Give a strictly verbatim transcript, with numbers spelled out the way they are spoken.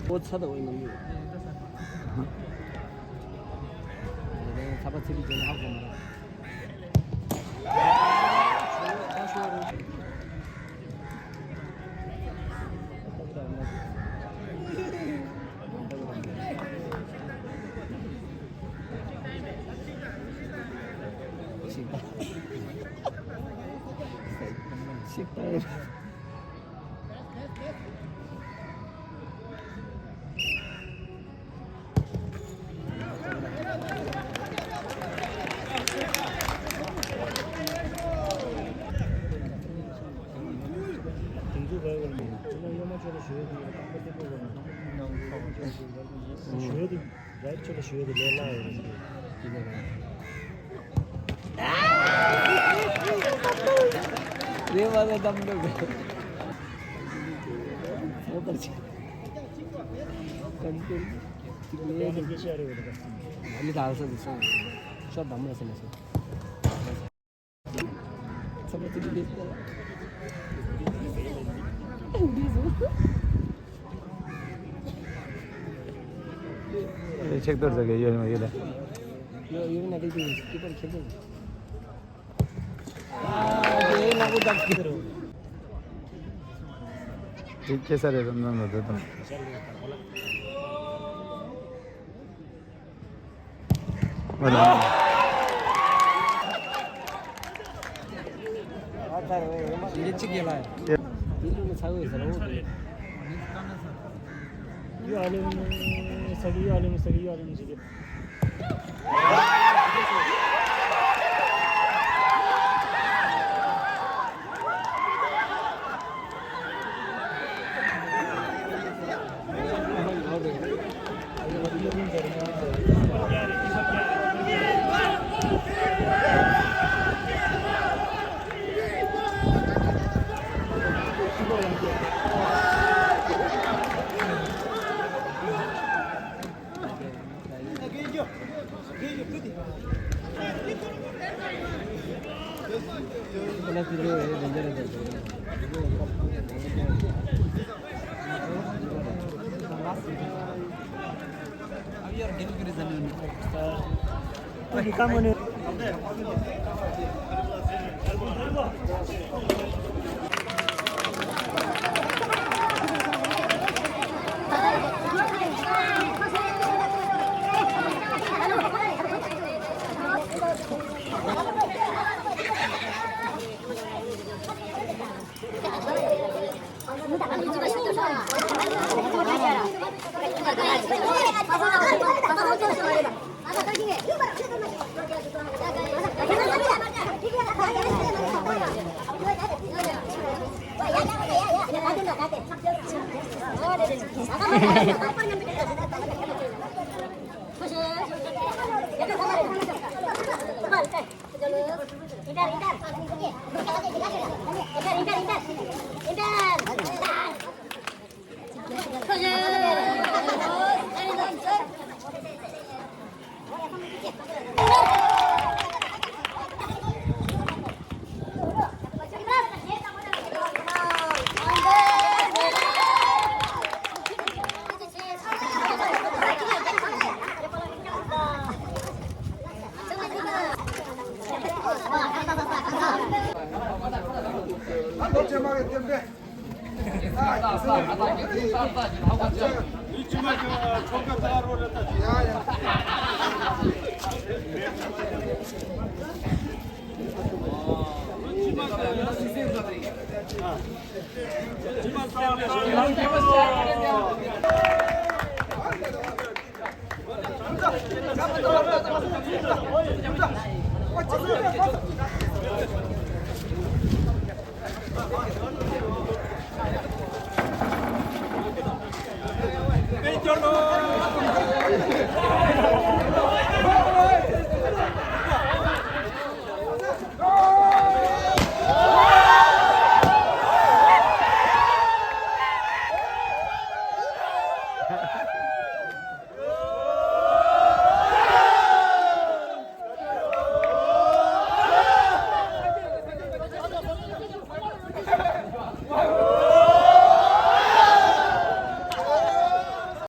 ཨོ་ཚ་ད་འོ་ཡིན་ནམ། ཚ་པ་ཚ་པི་ཅན་ཧ་གོ་མ་ར། ཞུ་ཡོད་དེ། རའི་ཆོས་ལ་ཞུ་ཡོད་དེ་ལས་སླ་ཡོད་རེད། རེ་བ་ལ་གདམ་འདོད་པས། ཚོགས་པར་ཆེ། ཀན་ཀན། ཅིག་ལས་ཀྱི་ཤ་རེ་བ་ལ་གདམ། ཨ་མི་ལ་ཨ་ས་དུ་སོང་། ཤོ་གདམ་ལ་སེ་ན་སོང་། ཆེག་ཏོར་ཟ་གི་ཡོད་ཡོད་ལ། ཡོད་ཡོད་ན་དེ་དེ་སྐྱིད་པར་ཁྱེར་ཏེ། ཨ་དེ་ན་གོ་དག་གི་རོ། དེ་ཁྱེད་ས་རེ་རམ་ནང་ལ་འདོད་དང་། ང་ལ། ཡེ་གཅིག་ཡེ་ལ་ཡ། དེ་ལུགས་ནི་ཚ་བོ་ཡོད་ས་ར་འོ་དེ། ཡུ་ཨ་ལེམ་ས་གི་ཡུ་ཨ་ལེམ་ས་གི་ཡུ་ཨ་ལེམ་ཟེར་གི།